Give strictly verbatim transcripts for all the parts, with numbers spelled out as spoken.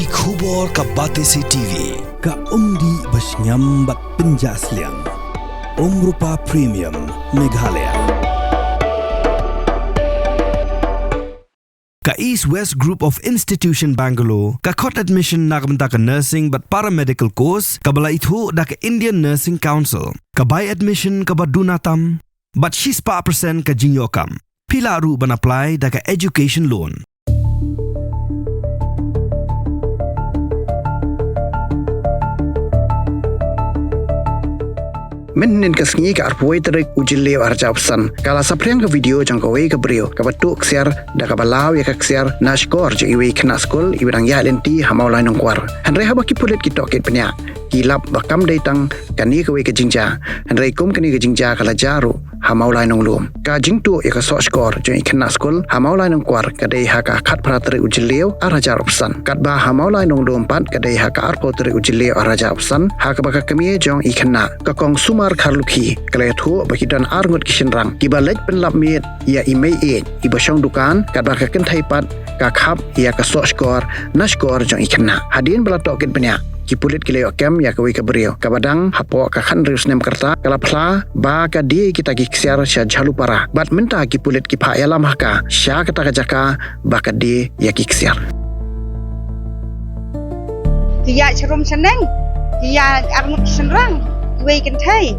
Ki khubor ka Batesi T V. Ka umdih ba shngiam bad pynjah sliang. Umrupa Premium, Meghalaya. Ka East West Group of Institution Bangalore ka khot admission na ka bynta ka nursing bad paramedical course kaba la ithuh da ka Indian Nursing Council. Ka bai admission kaba duna tam bad shispah percent ka jingïoh kam. Phi lah ruh ban apply da ka education loan. Mynhynnin ka sngi ka arphew tarik u Jylliew arhajar arphew san, ka la saphriang ka video jong kawei ka briew kaba tuh ksiar da kaba law ïa ka ksiar na shkor jong iwei i khynnah skul iba dang ïaid lynti ha Mawlai Nongkwar. Hynrei haba ki pulit ki tohkit bniah, ki lap ba kam dei tang kane kawei ka jingjia, hynrei kum kane ka jingjia ka la jia ruh ha Mawlai Nonglum. Ka jingtuh ïa ka soh shkor jong i khynnah skul ha Mawlai Nongkwar ka dei ha ka khatphra tarik u Jylliew arhajar arphew san. Katba ha Mawlai Nonglum pat ka dei ha ka arphew tarik u Jylliew arhajar arphew san, ha kaba ka kmie jong i khynnah, ka Kong Sumar Kharlukhi, ka la ïathuh ba ki don arngut ki shynrang kiba leit pynlap miet ïa i mei ïeit iba shong dukan, katba ka kynthei pat ka khap ïa ka soh shkor na shkor jong i khynnah. Hadien ba la tohkit bniah, ki pulit ki la ïoh kem ïa kawei ka briew kaba dang hapoh ka khathynriew snem ka rta, ka la phla ba ka die kita ki ksiar sha Jhalupara. Bad mynta ki pulit ki phah ïalam ha ka sha kata ka jaka ba ka die ïa ki ksiar. Ki ïaid sharum shaneng, ki ïaid arngut shynrang, iwei i kynthei.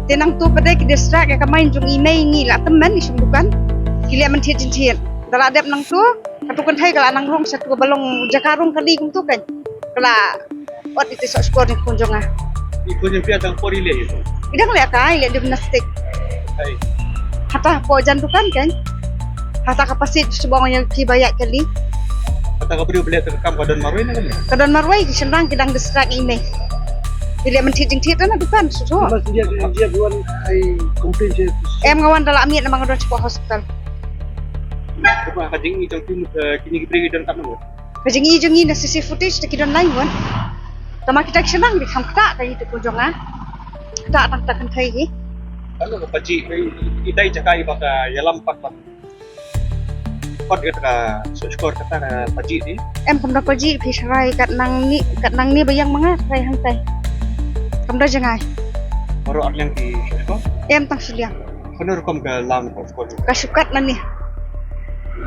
Te nangta pat de ki distract ïa ka main jong i mei ngi, la tymmen i shong dukan. Ki leh mynthied jynthied. Da la dep nangta, katu ka kynthei ka la nang rung shatu ba long jaka rung kali kumtu kan. Ka la ot ïa i soh shkor jong i khun jong nga. I khun jong phi ha kata ka por i leh ïa u? I dang leh kai, i leh gymnastic. Hai. Hata hapoh jan dukan kan. Hata ka pasage shu ba ong ïa ki ba ïaid kali. Kata ka briew ba leh kata ka kam ka don marwei ne kan? Ka don marwei, ki shynrang ki dang distract ïa i mei. I leh mynthied jynthied na dukan shu tu. Mas dia dia buan ai complain je. Em, nga wan da la miet namar nga don shapoh hospital. Kaba ka jingïohi jong phi, eh, kine ki briew ki don katno? Ka jingïohi jong ngi na C C footage te ki don lai ngut. Tangba kita ki shynrang ki kham ktah, ka ïohi te ka jong nga. Ktah tang ka kynthei hi. Katno ka pajih, i dei jaka iba ka ïalam pat ban ot ïa kata ka soh shkor kata ka pajih hi? Em, kam da pajih phi, sharai kat nangne, kat nangne ba ïeng ma nga sharai hangtai. Kam da jngai. Baroh arliang ki soh shkor? Em, tang shiliang. Katno rukom ka lam ka shkor? Ka shu kat nangne.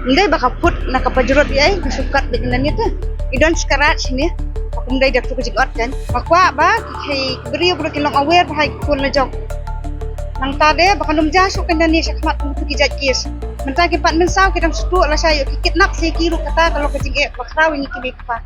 Ym dei ba ka put na ka pajrut ïa i, ka shu kat beit nangne te. I don skaraj shane. Ka kum dei da katu ka jingot kan. Nga kwah ba ki, ki briew ba ki long aware ba ha ki khun la jong. Nangta de ba kan ym jia shuh kan nangne sha khmat kum ki jait case. Mynta ki pat mynsaw ki dang shu tuh lashai ïoh ki kidnap se ki ruh, kata ka long ka jingeh ba khraw ïa ngi ki mei ki pa.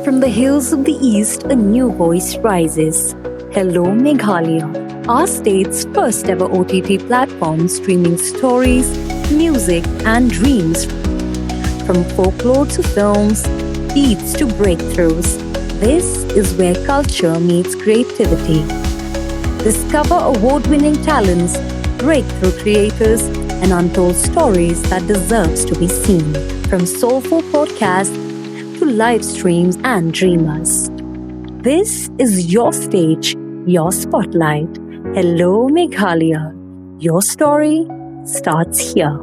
From the hills of the East, a new voice rises. Hello, Meghalaya, our state's first ever O T T platform streaming stories, music, and dreams. From folklore to films, beats to breakthroughs, this is where culture meets creativity. Discover award winning talents, breakthrough creators, and untold stories that deserves to be seen. From soulful podcasts to live streams and dreamers. This is your stage, your spotlight. Hello, Meghalaya. Your story starts here.